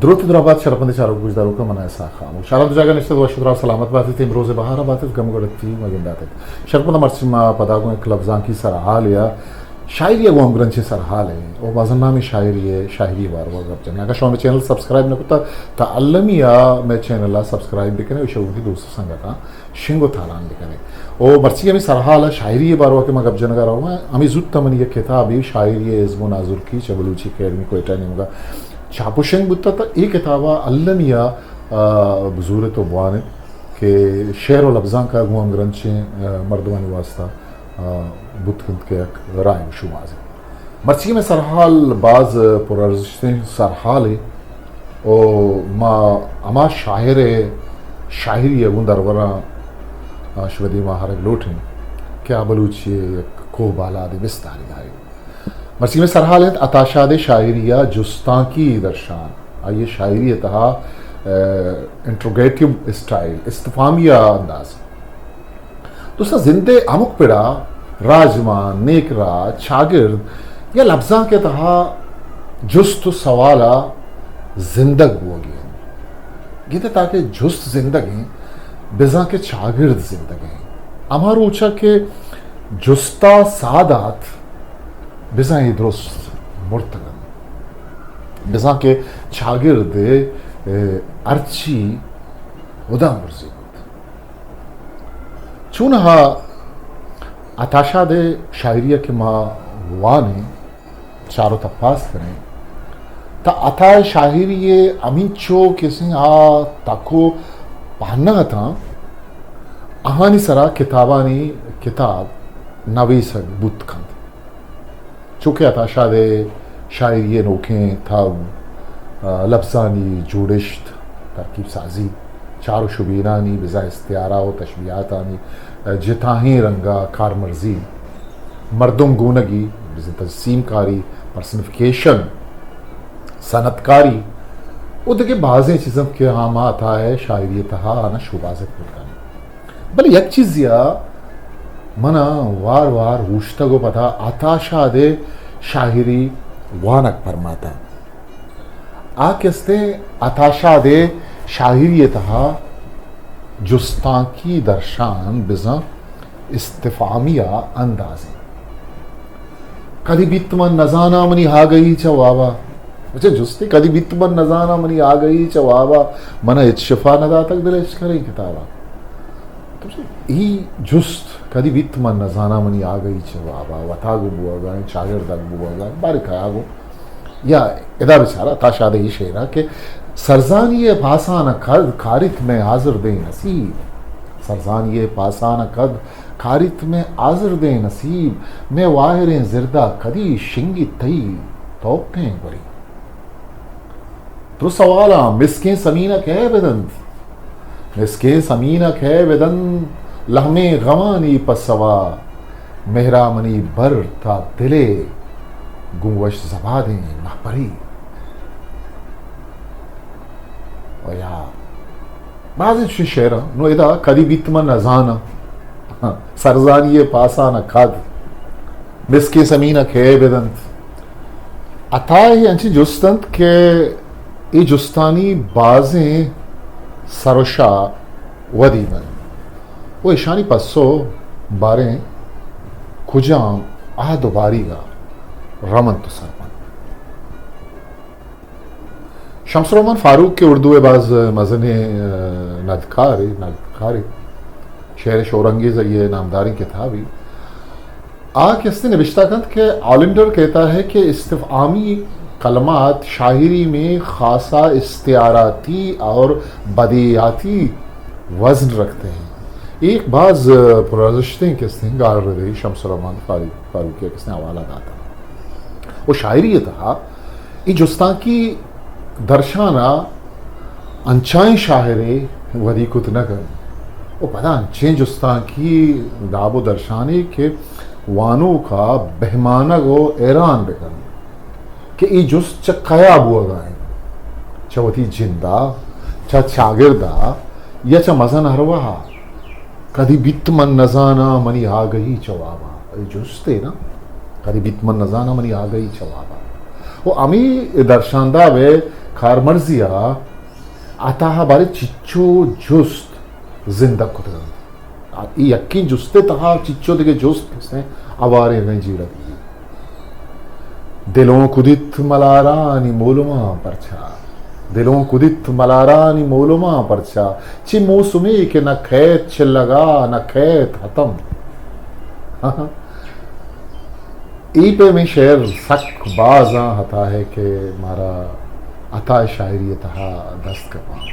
دروت دراہ بات شرپندیں چاروک گوشداروکاں، من اسحاق خاموش۔ شاران تو جاگہ نشتگ، وش دراہ سلامت باتیت، امروز بہار باتیت، گم گڑتی مگنداتیت۔ شرپند مرچی ما پدا گوں یک لبزانکی سرحالے ءَ شاعری ءَ گوں ہمگرنچیں سرحالے ءَ او بازن نامیں شاعری ءَ شاعری ءِ باروا گپ جنیں۔ اگاں شما مئے چینل سبسکرائب نہ کتا تا المی ءَ مئے چینل ءَ سبسکرائب بکنے، وتی دوست سنگتاں شنگ و تالان بکنے۔ او مرچی ہمے سرحال ءَ شاعری ءِ باروا کہ ما گپ جنگا رواں، ہمے زوت ءَ منی یک کتابے شاعری ءِ ازم و نازرکی چہ بلوچی اکیڈمی کوئٹہ ءِ نیمگا چاپ و شنگ بوتا، تا اے کتابا المی ءَ، آ، بزورت و بوانت کہ شعر و لبزانک ءَ گوں ہمگرنچیں، آ، مردمانی واسطہ، آ، بوت کنت کہ یک رائے و شوہازے۔ مرچی مئے سرحال باز پرارزشتیں سرحالے او ما ہما شاعر ءِ شاعری ءَ گوں دربراں آ، شمئے دیما آرگ لوٹیں کہ آ بلوچی ءِ یک کوہ بالادیں بستارے داریت۔ مرچی مئے سرحال انت عطا شاد ءِ شاعری ءِ جستانکی درشان، آئی ءِ شاعری ءِ تہا، آ، انٹروگیٹو اسٹائل، استفہامیہ انداز۔ دوستاں، زند ءِ ہمک پڑا راجمان، نیکراہ، چاگرد یا لبزانک ءِ تہا جست و سوال ءَ زندگ بوگی انت۔ گندے تاکہ جست زندگ انت، بزاں کہ چاگرد زندگ انت۔ ہما روچ ءَ کہ جست ءَ ساہ دات، بزاں اے درست مرتگ انت۔ بزاں کہ چاگرد ءِ، اے، ہرچی ہدا مرزی بوت۔ چونہا عطا شاد ءِ شاعری ءَ کہ ما وانیں، چار و تپاس کنیں، تا عطا ءِ شاعری ءَ ہمینچو کسیں آ تک و پہنہ اتاں، آہانی سرا کتابانی کتاب نویسگ بوت کنت۔ چوکہ عطا شاد ءِ شاعری ءِ نوکیں تب، آ، لبزانی جوڑشت، ترکیب سازی، چار و شبینانی بزاں استعارہ و تشبیہاتانی، آ، جتاہیں رنگ ءَ کارمرزی، مردم گونگی، بزاں تجسیم کاری، پرسنیفیکیشن، صنعت کاری و دگہ بازیں چیز انت کہ ہما عطا ءِ شاعری ءِ تہا آناں شوہازت بوت کنت۔ بلے یک چیزے ءَ من ءَ وار وار اوشتگ و پدا عطا شاد ءِ شاعری وانگ پرماتا۔ آ کہ استیں عطا شاد ءِ شاعری ءِ تہا جستانکی درشان بزاں استفہامی ءِ اندازیں۔ کدی بیت من نزاناں منی آگہی چہ وابا۔ اچھا جستے، کدی بیت من نزاناں منی آگہی چہ وابا، من ءَ ہچ شفا نہ داتگ دل ءِ ہچ کریں کتابا۔ تو چے؟ ای جست، کدی بیت من نزاناں منی آگہی چہ وابا، وتا گوں بوگا ایں، چاگردا گوں بوگا ایں، بارے کیا گوں؟ یا ادا بچارا عطا شاد ءِ اے شعرا کہ سرزانی ءِ پاسان ءَ کد کاریت مئے آزردیں نصیب۔ سرزانی ءِ پاسان ءَ کد کاریت مئے آزردیں نصیب، مئے واہریں زردا کدی شنگیت تئی توکیں گوری۔ درو سوالاں، مسکیں سمین ءَ کئے بدنت؟ مسکیں سمین ءَ کئے بدنت؟ لہمیں غمانی پسوا مہرا منی بر تا دلے گوں وش زبادیں مہپری۔ و یا بازیں چوشیں شعراں۔ نوں ادا کدی بیت من نزاناں، سرزانی ءِ پاسان ءَ کد، مسکیں سمین ءَ کئے بدنت۔ عطا ءِ انچیں جست انت کہ اے جستانی بازیں سر و شاہ ودی بنت و ایشانی پسو باریں کجام عہد و باریگا رمنت و سر بنت۔ شمس الرحمن فاروق کہ اردو ءِ باز مزنیں، آ، ندکارے، ندکارے، شعر شورانگیز ءِ نامداریں کتابے۔ آ کسے نبشتہ کنت کہ آلنڈر کہتا ہے کہ استفہامی کلمات شاعری میں خاصا استعاراتی اور بدیعاتی وزن رکھتے ہیں۔ ایک باز پرارزشتیں کسے گال ردی شمس الرحمن فاروق، فاروقی کسے حوالہ داتا۔ وہ شاعری تہا اے جستانکی درشان ءَ انچائیں شاعرے ودی کت نہ کنت و پدا انچیں جستانکی داب و درشانے کہ وانوک ءَ بہمانگ و حیران بہ کنت کہ اے جست چہ کیا بوگ ءَ انت، چہ وتی جند ءَ، چہ چاگرد ءَ یا چہ مزن ارواہ ءَ۔ کدی بیت من نزاناں منی آگہی چہ وابا۔ اے جستے نا، کدی بیت من نزاناں منی آگہی چہ وابا۔ و ہمے درشاندہ بے کارمرزی ءَ عطا ءَ بارے چچو جست زندگ کتگ انت۔ آ، اے یکیں جستے تہا چچو دگہ جست کسیں اواریں جیڑگ بیت۔ دلوں کدیت ملارانی مولماں پرچا، دلوں کدیت ملارانی مولماں پرچا، چہ موسمے کہ نہ کیت چلگا نہ کیت ہتم۔ اے پیمیں شعر سک باز آں عطا ءِ کہ مارا عطا ءِ شاعری ءِ تہا دست کپاں۔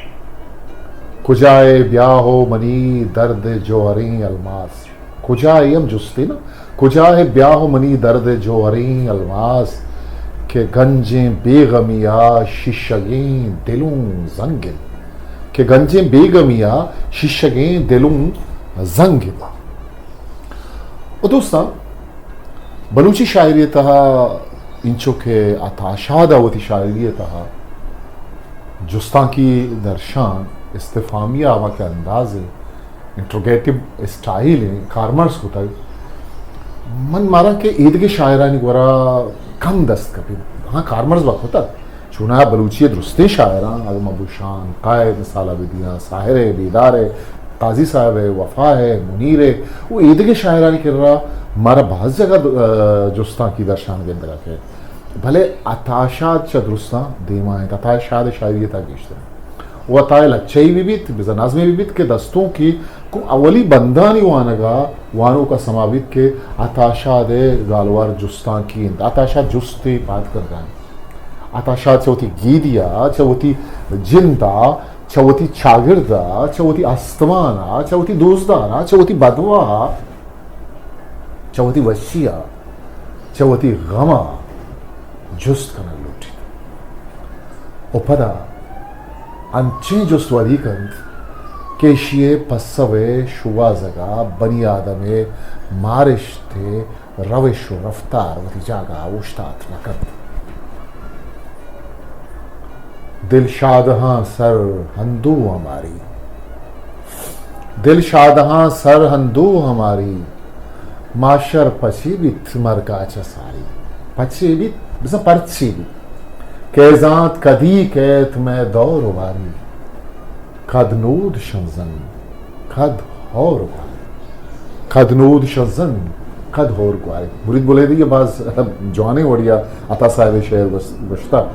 کجا ئے بیا ہو منی درد ءِ جوہریں الماس، کجا ئے ہم جستے نا، کجا ئے بیا ہو منی درد ءِ جوہریں الماس، کہ گنجیں بے غمی ءَ شیشگیں دلوں زنگ انت، کہ گنجیں بے غمی ءَ شیشگیں دلوں زنگ انت۔ و دوستاں، بلوچی شاعری ءِ تہا انچو کہ عطا شاد ءَ وتی شاعری ءِ تہا جستانکی درشان، استفہامی ءَ ہما کہ انداز ءَ، انٹروگیٹو اسٹائل ءَ کارمرز کتگ، من ماراں کہ ایدگہ شاعرانی گورا کم دست کپیت۔ ہاں، کارمرز با کتگ، چوناہا بلوچی ءِ درستیں شاعراں، اگاں ما بوشان قائد مثال ءَ بدیاں، ساحر ءِ، بیدار ءِ، قاضی صاحب ءِ، وفا ءِ، منیر ءِ، و ایدگہ شاعرانی کرا مارا باز جاگہ، آ، جستانکی درشان گندگ ءَ کئیت۔ بلے عطا شاد چہ درستاں دیما انت، عطا شاد ءِ شاعری ءِ تہا گیشتر انت۔ و عطا ءِ لچہ ای بہ بیت، بزاں نظمے بہ بیت کہ دستونکی گوں اولی بندانی وانگ ءَ وانوک ءَ سما بیت کہ عطا شاد ءِ گالوار جستانکی انت۔ عطا شاد جستے پاد کنگ ءَ انت۔ عطا شاد چہ وتی گیدی ءَ، چہ وتی جند ءَ، چہ وتی چاگرد ءَ، چہ وتی استمان ءَ، چہ وتی دوستدار ءَ، چہ وتی بدواہ ءَ، چہ وتی وشی ءَ، چہ وتی غم ءَ جست کنگ لوٹیت۔ و پدا انچیں جست واری کنت کہ ایشی ءِ پسو ءِ شوہازگ ءَ بنی آدم ءِ مارشت ءِ روش و رفتار وتی جاگہ ءَ اوشتات نہ کنت۔ دل شادہاں سر ہندو ہماری، دل شادہاں سر ہندو ہماری، ماشر پچے بیت مرگا چہ ساری۔ پچے بیت، بزاں پرچے بیت؟ کئے زانت کدی کیت مئے دور و باری۔ کد نود شنزن، کد ہور گوارے۔ کد نود شنزن، کد ہور گوارے۔ مرید بلیدی ءَ باز جوانیں وڑیا عطا صاحب ءِ شعر گوش-، گوشتہ۔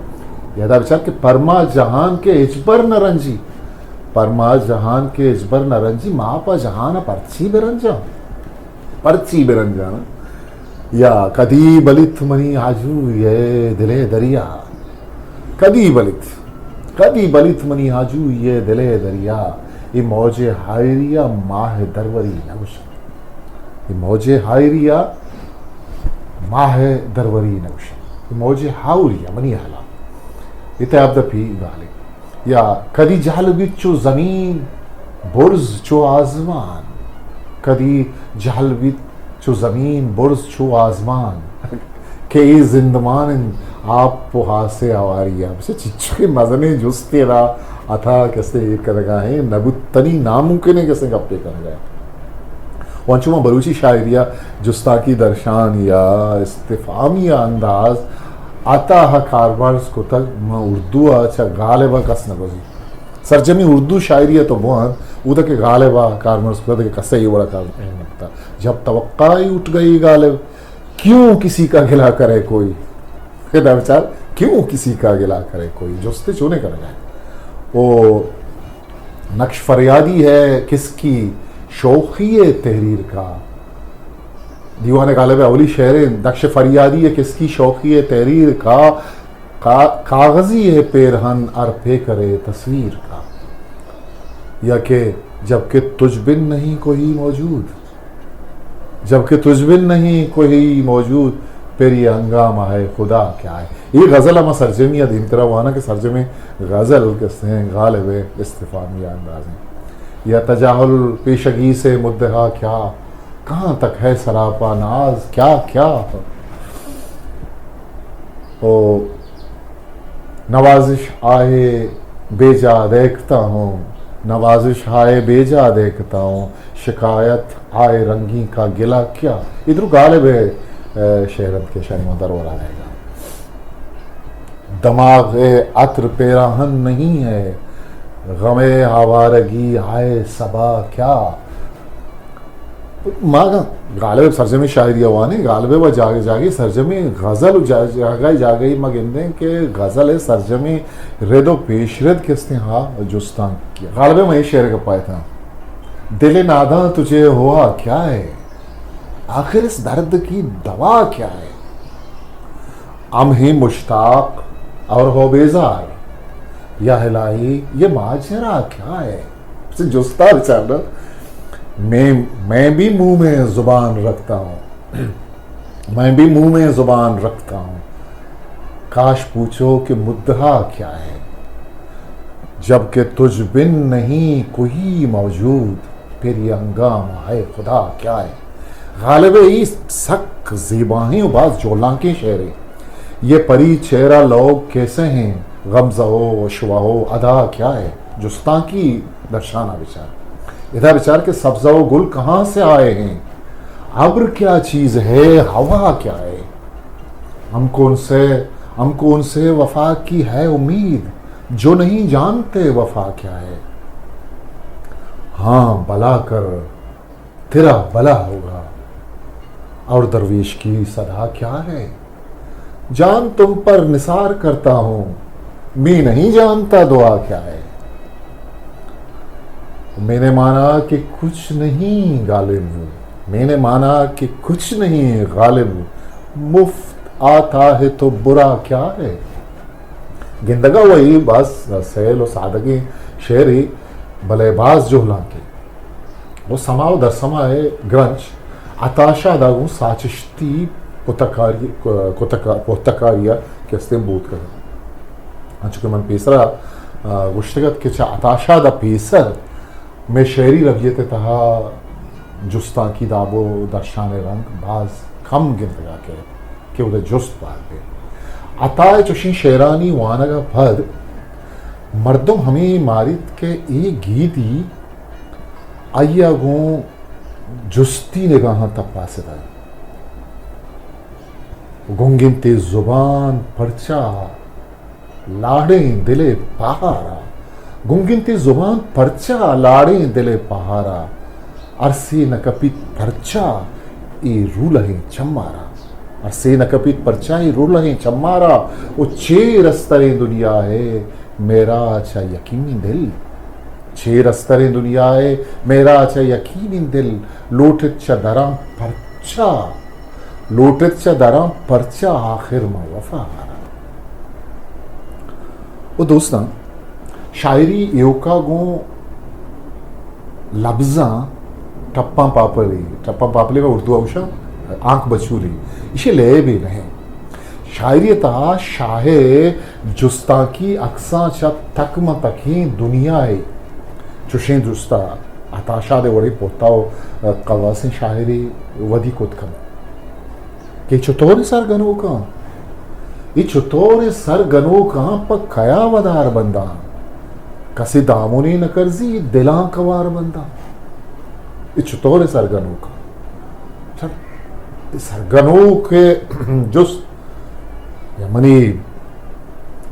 یادا بچار کہ پرما جہان کہ ہچبر نہ رنجی، پرما جہان کہ ہچبر نہ رنجی، ما پہ جہان ءَ پرچی بہ رنجاں؟ پرچی بہ رنجاں؟ یا کدی بلیت منی آجوئی ءِ دل ءِ دریا، کدی بلیت، کدی بلیت منی آجوئی ءِ دل ءِ دریا، اے موج ءِ ہائری ءَ ماہ دروری نہ گوشاں، اے موج ءِ ہائری ءَ ماہ دروری نہ گوشاں، اے موج ءِ ہائری ءَ منی ہلا، اے تیاب دپی گالے۔ یا کدی جہل بیت چو زمین برز چو آزمان، کدی جہل بیت چو زمین برز چو آزمان، کہ اے زندمان انت آپ و ہاسے ہواری ءَ۔ بچار چچکے مزنیں جستے را عطا کسے ایر کنگا ہیں، نہ بوتنی ناممکن ہے کسے گپے کنگا ہے۔ و انچو ما بلوچی شاعری ءَ جستاکی درشان یا استفہامی ءِ انداز عطا ءَ کارمرز کتگ، ما اردو ءَ چہ غالب ءَ کس نہ گوزی۔ سرجمی اردو شاعری ءَ تو بوان، اودا کہ غالب ءَ کارمرز کتگ، دگہ کسے اے وڑا کار نہ کتگ۔ جب توقع ہی اٹھ گئی غالب، کیوں کسی کا گلا کرے کوئی؟ ادا بچار، کیوں کسی کا گلا کرے کوئی؟ جستے چونے کنگا ہے۔ او نقش فریادی ہے کس کی شوخی تحریر کا۔ دیوان غالب ءِ اولی شعر انت، نقش فریادی ہے کس کی شوخی تحریر کا، کا-، کاغذی ہے پیرہن ہر پیکر تصویر کا۔ یا کہ جب کہ تجھ بن نہیں کوئی موجود، جب کہ تجھ بن نہیں کوئی موجود، پھر یہ ہنگامہ ہے خدا کیا ہے۔ اے غزل ءَ ما سرجمی ءَ دیمترا واناں کہ سرجمیں غزل کسیں غالب ءِ استفہامی ءِ انداز انت۔ یا تجاہل پیشگی سے مدعا کیا، کہاں تک ہے سراپا ناز، کیا کیا۔ او نوازش آئے بیجا دیکھتا ہوں، نوازش آئے بیجا دیکھتا ہوں، شکایت آئے رنگی کا گلہ کیا۔ ادھر غالب ءِ، اے، شعر انت کہ شاید ما درورا رہے گا۔ دماغ عطر پیراہن نہیں ہے، غم آوارگی ہائے صبا کیا۔ ما غالب سرجمیں شاعری وانیں، غالب و جاگہ جاگہ سرجمیں غزل و جا-، جاگہ جاگہ ما گندیں کہ غزل سرجمیں رد و پیش رد کستیں ہا جستاں کیا۔ غالب میں یہ شعر کا پائے تھا، دل ناداں تجھے ہوا کیا ہے، آخر اس درد کی دوا کیا ہے؟ ہم ہیں مشتاق اور ہو بیزار، یا الٰہی یہ ماجرا کیا ہے؟ اسے جستا بچار نا۔ میں، میں بھی منہ میں زبان رکھتا ہوں، میں بھی منہ میں زبان رکھتا ہوں، کاش پوچھو کہ مدعا کیا ہے؟ جب کہ تجھ بن نہیں کوئی موجود، پھر یہ ہنگامہ ہے خدا کیا ہے؟ غالب ءِ اے سک زیباہیں و باز جہلانکیں شعرے۔ یہ پری چہرہ لوگ کیسے ہیں، غمزہ و شوہ و ادا کیا ہے؟ جستانکی درشان ءَ بچار۔ ادا بچار کہ سبزہ و گل کہاں سے آئے ہیں؟ ابر کیا چیز ہے، ہوا کیا ہے؟ ہم کون سے، ہم کون سے وفا کی ہے امید، جو نہیں جانتے وفا کیا ہے؟ ہاں، بھلا کر، تیرا بھلا ہوگا۔ اور درویش کی صدا کیا ہے؟ جان تم پر نثار کرتا ہوں، میں نہیں جانتا دعا کیا ہے۔ میں نے مانا کہ کچھ نہیں غالب، میں نے مانا کہ کچھ نہیں غالب، مفت آتا ہے تو برا کیا ہے۔ گندگا وئی باز سہل و سادگیں شعرے، بلے باز جہلانکیں۔ و سما و درسما ءِ گرنچ عطا شاد ءَ گوں ساچشتی پتکاری، کتکا-، پہتکاری ءَ کہ استیں بوت کنگ۔ انچو کہ من پیسرا، آ، گوشتگ ات کہ چہ عطا شاد ءَ پیسر مئے شعری ربیت ءِ تہا جستانکی داب و درشان ءِ رنگ باز کم گندگا کئیت کہ اود ءَ جست بات بہ۔ عطا ءِ چوشیں شعرانی وانگ ءَ پد مردم ہمے ماریت کہ اے گیدی آئی ءَ گوں جستی نگاہاں تپاسدگ۔ گنگ انت اے زبان پرچا لاڑیں دل ءِ پہارا، گنگ انت اے زبان پرچا لاڑیں دل ءِ پہارا، ارسے نہ کپیت پرچا اے رولہیں چمارا، ارسے نہ کپیت پرچا اے رولہیں چمارا، او چیر استریں دنیا ہے میرا چہ یقینی دل، چیر استریں دنیا ہے میرا چہ یقینی دل، لوٹت چہ دراں پرچا، لوٹت چہ دراں پرچا آخر من وفا آراں۔ او دوستاں، شاعری ایوکا گوں لبزاں ٹپاں پاپلی، ٹپاں پاپلی و اردو ءَ گوشاں آنکھ بچولی، ایشی لیبے نہ انت۔ شاعری ءِ تہا شاہ ءِ جستانکی عکساں چہ تک ماں تکیں دنیا ءِ چوشیں جستا عطا شاد ءِ وڑیں پہتا و قواسیں شاعرے ودی کت کنت کہ چطور سر گنوکاں، اے چطور سر گنوکاں پہ کیا ودار بنداں، کسے دامنے نہ کرزی دلاں کوار بنداں، اے چطور سر گنوکاں۔ سر، سر گنوک جست یا منی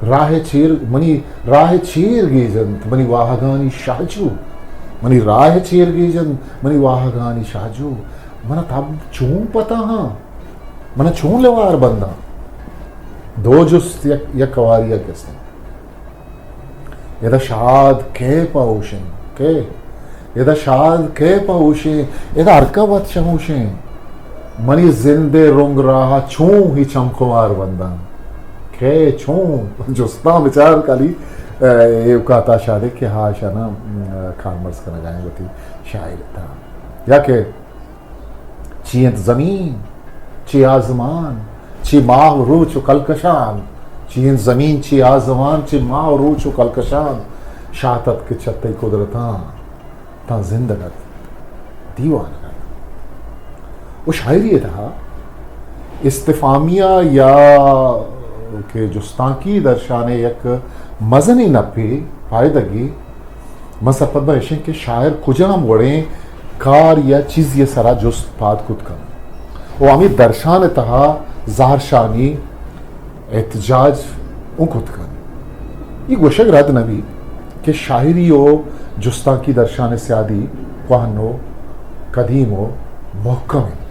راہ چیر، منی راہ چیر گیجنت، منی واہگانی شاہجو، منی راہ چیر گیجنت، منی واہگانی شاہجو، منا تب چون پتہ ہاں، منا چون لوار بنداں؟ دو جست یک، یک واری یک استیں۔ ادا شاد کئے پہ ہوشیں؟ کئے؟ ادا شاد کئے پہ ہوشیں؟ ادا ہر کا وت شموشیں۔ منی زند ءِ رنگ راہ چون ہی چمکوار بنداں؟ کئے چون؟ جستاں بچار کالی، اے، ایوکا عطا شاد ءِ کہ ہا شانا، م، کارمرز کنگائیں وتی شاعر تاں۔ یا کہ چی انت زمین، چی آزمان، چی ماہ و روچ و کلکشان؟ چی انت زمین، چی آزمان، چی ماہ و روچ و کلکشان؟ شات ات کہ چہ تئی قدرتاں تاں زندگ ات، دیوانگ ات۔ و شاعری ءِ تہا استفہامیہ یا کہ جستانکی درشان ءِ یک مزنیں نپے، پائدگے، من سرپد باں ایشیں کہ شاعر کجام وڑیں کار یا چیزے ءِ سرا جست پاد کت کنت و ہمے درشان ءِ تہا زہرشانی، احتجاج، اوں کت کنت۔ اے گوشگ رد نہ بیت کہ شاعری و جستانکی درشان ءِ سیادی کوہن و قدیم و محکم انت۔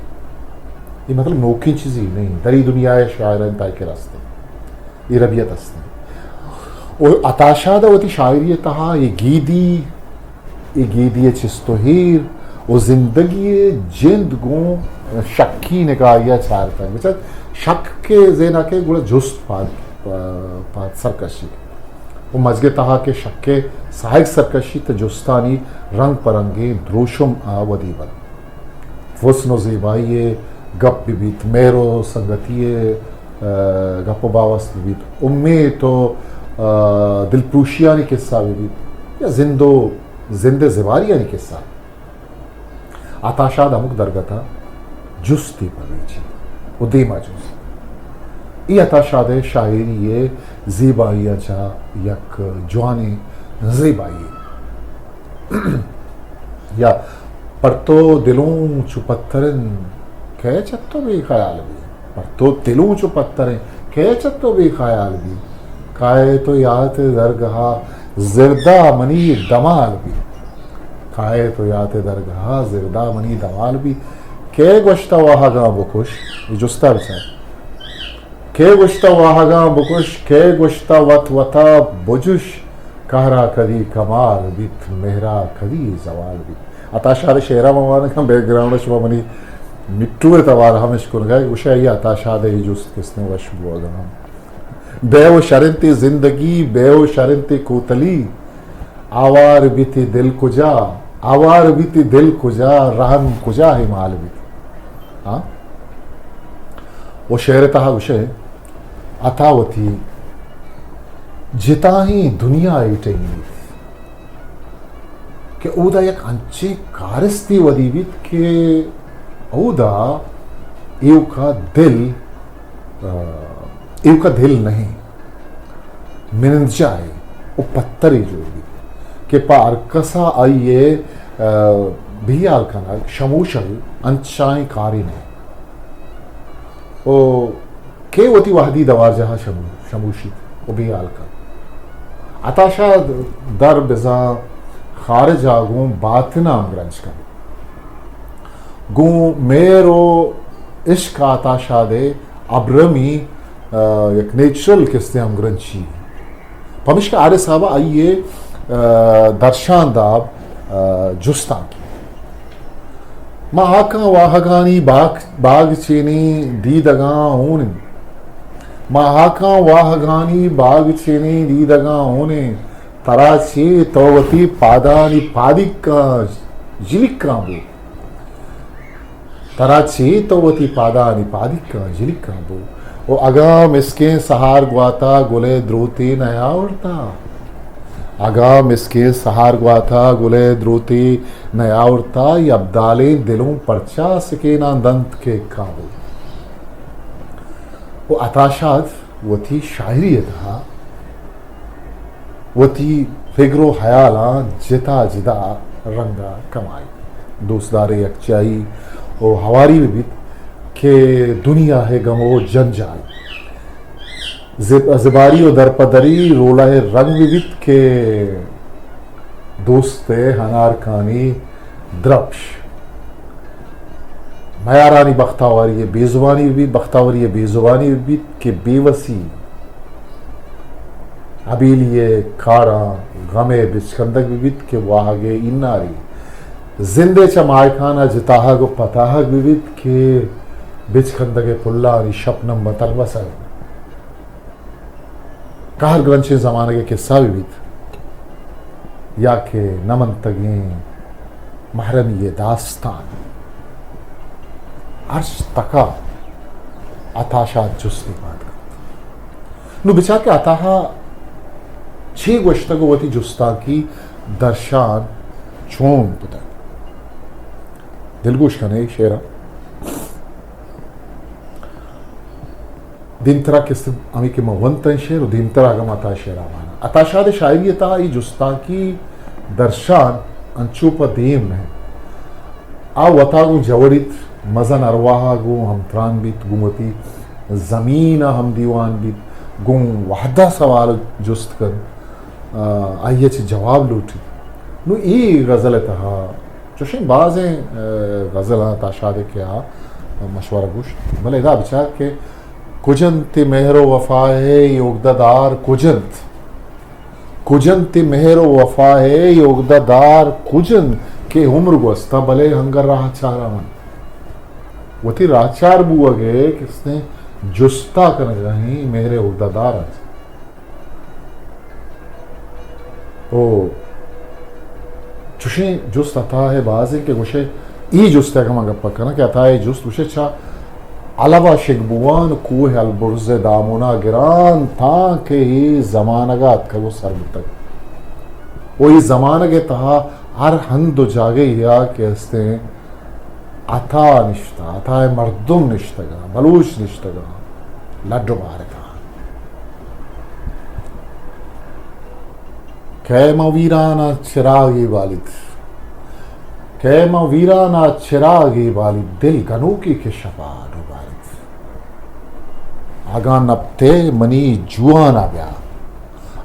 اے مطلب نوکیں چیزے نہ انت، در اے دنیا ءِ شاعرانی تہا کہ است انت، اے ربیت است انت۔ و عطا شاد ءَ وتی شاعری ءِ تہا اے گیدی، اے گیدی ءِ چست و ایر و زندگی ءِ جند گوں شکی نگاہے ءَ چارتگ۔ بچار، شک کہ ذہن ءَ کئیت گڑا جست پاد، پاد سر کشیت۔ و مزگ ءِ تہا کہ شک ءِ ساہگ سر کشیت، تہ جستانی رنگ پہ رنگیں دروشم ءَ ودی بنت۔ حسن و زیبائی ءِ گپ بہ بیت، مہر و سنگتی ءِ، آ، گپ و باوست بہ بیت، امیت و، آ، دلپروشیانی قصہ بہ بیت، یا زند و زند ءِ زباریانی قصہ، عطا شاد ہمک درگت ءَ جستے پہ ریچیت و دیما جست۔ اے عطا شاد ءِ شاعری ءِ زیبائیاں چہ یک جوانیں زیبائی۔ یا پر تو دلوں چو پترن، کئے چہ تو بے خیال بی۔ پر تو دلوں چو پترن، کئے چہ تو بے خیال بی۔ کائے تو یات درگہا زردا منی دمال بی۔ کائے تو یات درگہا زردا منی دمال بی۔ کئے گوشتہ واہگاں بکش، اے جستا بچار۔ کئے گوشتہ واہگاں بکش، کئے گوشتہ وت وتا بجش، قہرا کدی کمال بیت، مہرا کدی زوال بیت۔ عطا شاد ءِ شعراں ما وانگ ءَ آں، بیک گراؤنڈ ءَ شما منی مٹو ءِ توار ہم اشکنگ ءَ، گوشئے عطا شاد ءِ اے جست کستیں وش بوگ ءَ انت۔ بے و شرنتے زندگی، بے و شرنتے کوتلی، آوار بیتی دل کجا، آوار بیتی دل کجا، رحم کجا ہے مال بیت۔ ہاں؟ و شعر ءِ تہا گوشئے، عطا وتی جتاہیں دنیا ءَ ٹہینیت کہ اودا یک انچیں کارستے ودی بیت کہ اودا ایوکا دل، آ، ایوکا دل نہیں، منندجاہے و پترے جوڑ بیت کہ پہ ہر کسا آئی ءِ، آ، بے ہیال کنگ، شموشگ انچائیں کارے نہ۔ و کہ وتی وہدی دوارجاہ ءَ شمو-، شموشیت و بے ہیال کنت۔ عطا شاد در بزاں خارج ءَ گوں باتن ءَ ہمگرنچ کنت۔ گوں مہر و عشق ءَ عطا شاد ءِ ابرمی، آ، یک نیچرل کستیں ہمگرنچی۔ پمیشکا حارث صاحب ءَ آئی ءِ، آ، درشان داب، آ، جستانکی۔ ما ہاکاں واہگانی باگ، باگ چینی دیدگاں ہونیں۔ ما ہاکاں واہگانی باگ چینی دیدگاں ہونیں۔ ترا چے تو وتی پادانی پادیکاں جلیکاں بو۔ ترا چے تو وتی پادانی پادیکاں جلیکاں بو۔ و اگاں مسکیں سہار گواتا گلے دروتے نیاورتا۔ اگاں مسکیں سہار گواتا گلے دروتے نیاورتا، اے ابدالیں دلوں پرچا سکیناں دنت کہ کابو۔ و عطا شاد وتی شاعری ءِ تہا وتی فکر و حیالاں جتا جدا رنگا کمائی۔ دوستدارے یکجائی و ہواری بہ بیت کہ دنیا ہے غم و جنجال۔ زب-، زباری و درپدری رولہ رنگ بہ بیت کہ دوست ءِ ہنارکانی درپش۔ میارانی بختاوری ءِ بے زبانی بہ بیت، بختاوری ءِ بے زبانی بہ بیت کہ بے وسی ہبیلی ءِ کاڑاں غم ءِ بچکندگ بہ بیت کہ واہگ ءِ ایناری زند ءِ چہ ماہکان ءَ جتاہگ و پتاہگ بہ بیت کہ بچکندگ ءِ پلانی شپنم بہ تلوسگ۔ قہر گرنچیں زمانگ ءِ قصہ بہ بیت یا کہ نہ منتگیں محرمی ءِ داستان، ہرچ تکا عطا شاد جستے پاد کنت۔ نوں بچار کہ عطا ءَ چے گوشتگ و وتی جستانکی درشان چون کتگ۔ دلگوش کن اے شعر ءَ۔ دیمترا کسے ہمے کہ من ونتاں شعر و دیمترا اگاں ما عطا شعرا واناں۔ عطا شاد ءِ شاعری ءِ تہا اے جستانکی درشان انچو پہ دیم نہ انت۔ آ وتا گوں جوڑیت، مزن ارواہ ءَ گوں ہمتران بیت، گوں وتی زمین ءَ ہمدیوان بیت گوں وھد ءَ سوال جست کنت، آ، آئی ءَ چہ جواب لوٹیت۔ نوں اے غزل ءِ تہا چوشیں بازیں، آ، غزلاں عطا شاد ءِ کہ آ مشورہ گوشت، بلے ادا بچار کہ کجنت مہر و وفا ءِ اے اگدہ دار کجنت؟ کجنت مہر و وفا ءِ اے اگدہ دار کجنت کہ عمر گوستہ بلے ہنگر راہ چارا من۔ وتی راہ چار بوگ ءِ کستیں جستا کنگا ایں مہر ءِ اگدہ دار انت۔ او چوشیں جست عطا ءِ بازیں کہ گوشے، اے جست ءِ اگاں ما گپ کناں کہ عطا ءِ جست گوشے، چہ الوا شنگ بوان کوہ البرز ءِ دامنا گران تاں کہ اے زمانگ ءَ اتکگ و سر بوتگ۔ و اے زمانگ ءِ تہا ہر ہند و جاگہے ءَ کہ استیں عطا نشتہ، عطا ءِ مردم نشتگاں، بلوچ نشتگاں، لڈ و بار ءِ تہا۔ کئے ماں ویران ءَ چراگے بالیت، کئے ماں ویران ءَ چراگے بالیت، دل گنوکے کہ شپ ءَ ڈوباریت۔ اگاں نپتے منی جوان ءَ بیا،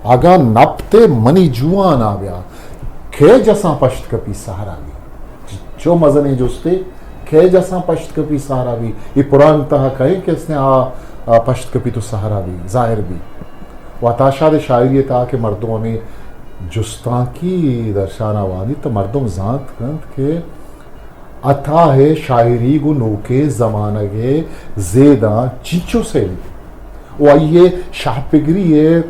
اگاں نپتے منی جوان ءَ بیا، کئے جساں پشت کپی سہرا بی؟ چو مزنیں جستے، کئے جساں پشت کپی سہرا بی؟ اے پران تہا کئے کہ استیں آ، آ پشت کپی تو سہرا بی، ظاہر بی۔ و عطا شاد ءِ شاعری ءِ تہا کہ مردم ہمے جستانکی درشان ءَ وانیت تو مردم زانت کنت کہ عطا ءِ شاعری گوں نوکیں زمانگ ءِ زیداں چنچو سیل انت و آئی ءِ شاہ پگری ءِ،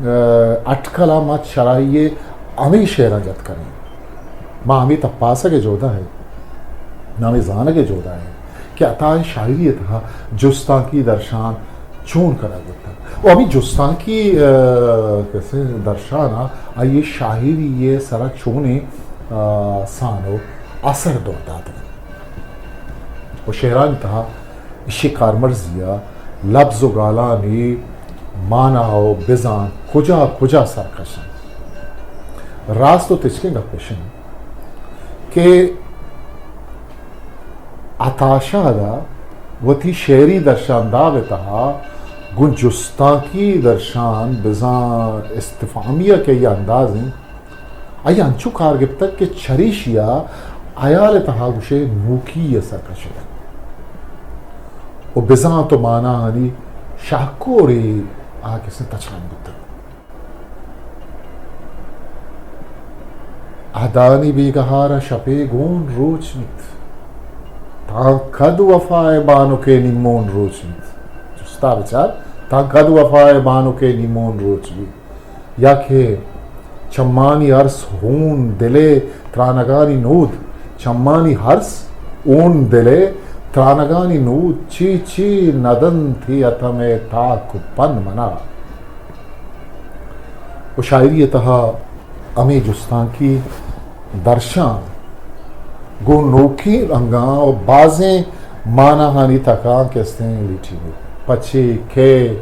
آ، اٹکل ءَ ما چرائی ءِ ہمے شعراں جت کنیں۔ ما ہمے تپاسگ ءِ جہد ءَ ایں، ما ہمے زانگ ءِ جہد ءَ ایں کہ عطا ءِ شاعری ءِ تہا جستانکی درشان چون کنگ بوتگ و ہمے جستانکی، آ، کسے درشان ءَ آئی ءِ شاعری ءِ سرا چونیں، آ، سان و اثر دور داتگ انت۔ و شعرانی تہا ایشی کارمرزی ءَ لبز و گالانی مانا و بزان کجا کجا سرکش انت۔ راست و تچکیں گپ ایش انت کہ عطا شاد ءَ وتی شعری درشانداب ءِ تہا گوں جستانکی درشان بزاں استفہامی ءَ کہ آئی ءِ انداز انت، آئی ءَ انچو کار گپتگ کہ چریشی ءَ ہیال ءِ تہا گوشے نوکی ءِ سر کشتگ و بزاں تو ماناہانی شاہکورے آ کسے تچان بوتگ۔ اہدانی بیگہار ءَ شپے گون روچ بیت۔ تاں کد وفا ءِ بانکے نیمون روچ بیت؟ جستا بچار، تاں کد وفا ءِ بانکے نیمون روچ بیت؟ یا کہ چمانی ارس ہون دل ءِ ترانگانی نود، چمانی ارس ہون دل ءِ ترانگانی نود، چی چی ندنت اے اتم ءِ تاک و پن منا۔ و شاعری ءِ تہا ہمے جستانکی درشان گوں نوکیں رنگاں و بازیں ماناہانی تکاں کہ استیں لیٹی بیت۔ پچے، کئے،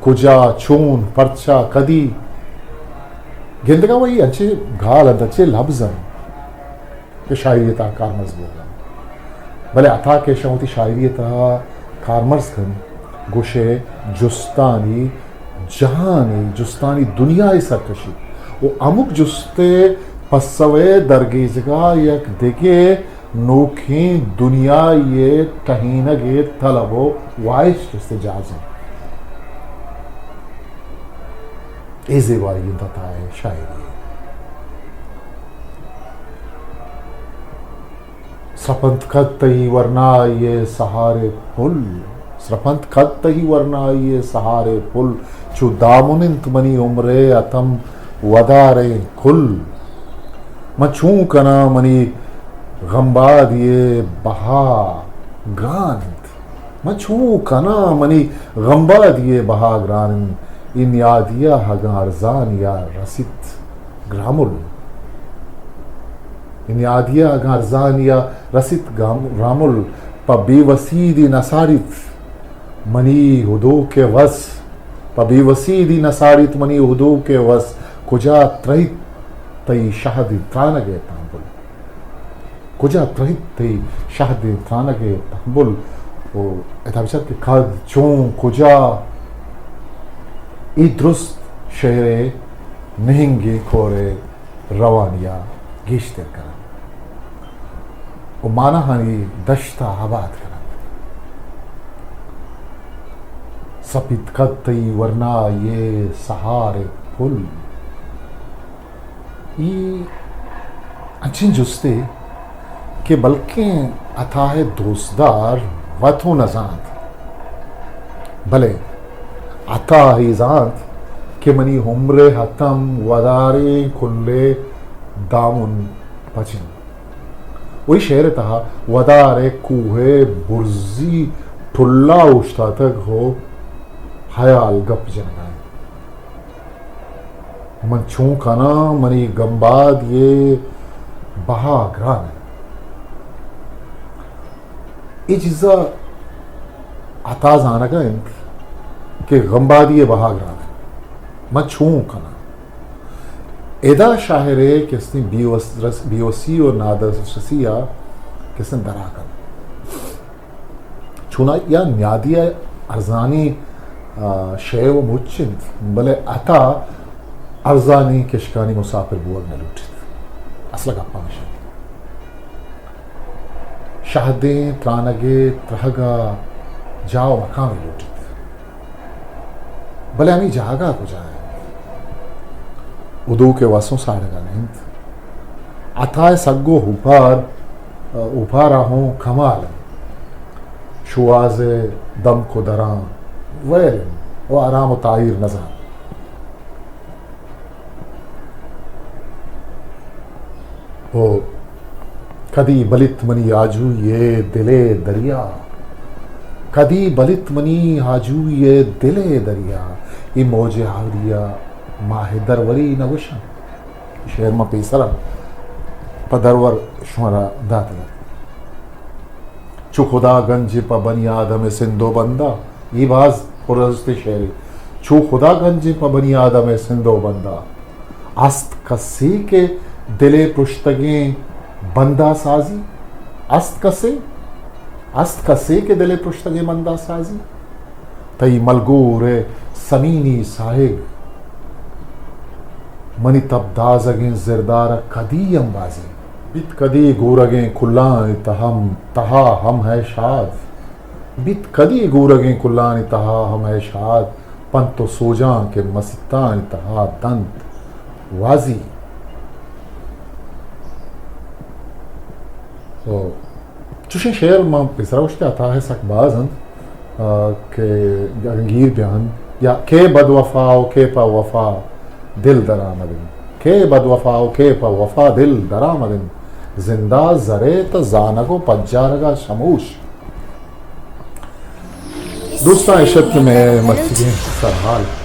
کجا، چون، پرچا، کدی۔ گندگا وئی انچیں گال انت، انچیں لبز انت کہ شاعری ءِ تہا کارمرز بوگ ءَ انت۔ بلے عطا کہ ایشاں وتی شاعری ءِ تہا کارمرز کنت، گوشئے جستانی جہانے، جستانی دنیائے سرکشیت و ہمک جست ءِ پسو ءِ درگیجگ ءَ یک دگہ نوکیں دنیائے ءِ ٹہینگ ءِ طلب و واہش کہ استیں جاز انت۔ اے زیبائی انت عطا ءِ شاعری ءِ۔ سرپنت کد تئی ورنائی ءِ سہاریں پل، سرپنت کد تئی ورنائی ءِ سہاریں پل، چو دامن انت منی عمر ءِ اتم وداریں کل۔ من چون کناں منی غمبادی ءِ بہا گران انت۔ من چون کناں منی غمبادی ءِ بہا گران انت، اے نیادی ءَ اگاں ارزانی ءَ رسیت گرامل۔ اے نیادی ءَ اگاں ارزانی ءَ رسیت گام-، گرامل، پہ بے وسی دی نساڑیت منی ہدوک ءِ وس، پہ بے وسی دی نساڑیت منی ہدوک ءِ وس، کجا ترہیت تئی شہدیں ترانگ ءِ تامبل؟ کجا ترہیت تئی شہدیں ترانگ ءِ تامبل؟ و ادا بچار کہ کد، چون، کجا، اے درست شعر ءِ نہنگیں کور ءِ روانی ءَ گیشتر کننت و ماناہانی دشت ءَ آباد کننت۔ سپیت کد تئی ورنائی ءِ سہار ءِ پل۔ اے انچیں جستے کہ بلکیں عطا ءِ دوستدار وت اوں نہ زانت، بلے عطا اے زانت کہ منی عمر ءِ ہتم وداریں کل ءِ دامن پچ انت۔ و اے شعر ءِ تہا ودار ءِ کوہ ءِ برزی ٹلا اوشتاتگ و ہیال گپ جنگا انت۔ من چون کناں، منی گمبادی ءِ بہا گران انت۔ اے چیزا عطا زانگا انت کہ گمبادی ءِ بہا گران انت۔ من چون کناں؟ ادا شاعر ءِ کسیں بیوس-، رس-، بیوسی و نادسترسی ءَ کسیں درا کنت۔ چونایا نیادی ءَ ارزانی، آ، شے و مچ انت، بلے عطا ارزانی کشکانی مسافر بوگ نہ لوٹیت۔ اصل ءَ گپ ہمیش انت۔ شہدیں ترانگ ءِ ترہگ ءَ جاہ و مکانے لوٹیت۔ بلے ہمے جاگہ کجا انت؟ ہدوک ءِ وس اوں ساڑگا نہ انت۔ عطا ءِ سگ و اوپار، اوپار ءَ ہوں کمال انت۔ شوہاز ءِ دمک و دراں ویل انت و آرام و تاہیر نزانت۔ او کدی بلیت منی آجوئی ءِ دل ءِ دریا، کدی بلیت منی آجوئی ءِ دل ءِ دریا، اے موج آوری ءَ ماہ دروری نہ گوشاں۔ شعر ما پیسرا پہ درور شمارا داتگ۔ چو خدا گنج پہ بنی آدم ءِ سندھ و بندا، اے باز پرارزشتیں شعرے۔ چو خدا گنج پہ بنی آدم ءِ سندھ و بندا، است کسے کہ دل ءِ پرشتگیں بندا سازی؟ است کسے؟ است کسے کہ دل ءِ پرشتگیں بندا سازی؟ تئی ملگور ءِ سمینی ساہگ، منی تب دازگیں زردار ءَ کدی امبازی؟ بیت کدی گورگیں کلانی تہا ہم، تہا ہم ہے شاد۔ بیت کدی گورگیں کلانی تہا ہم ہے شاد، پنت و سوجاں کہ مسیتانی تہا دنت وازی۔ او چوشیں شعر ما پیسرا گوشتہ، عطا ءِ سک باز انت، آ، کہ اگاں گیر بیان، یا کہ بد وفا و کہ پہ وفا دل درآمد انت، کہ بد وفا و کہ پہ وفا دل درآمد انت، زندا زرے تہ زانگ و پجارگا شموش۔ دوستاں، اش ات کہ مئے مرچیگیں سرحال۔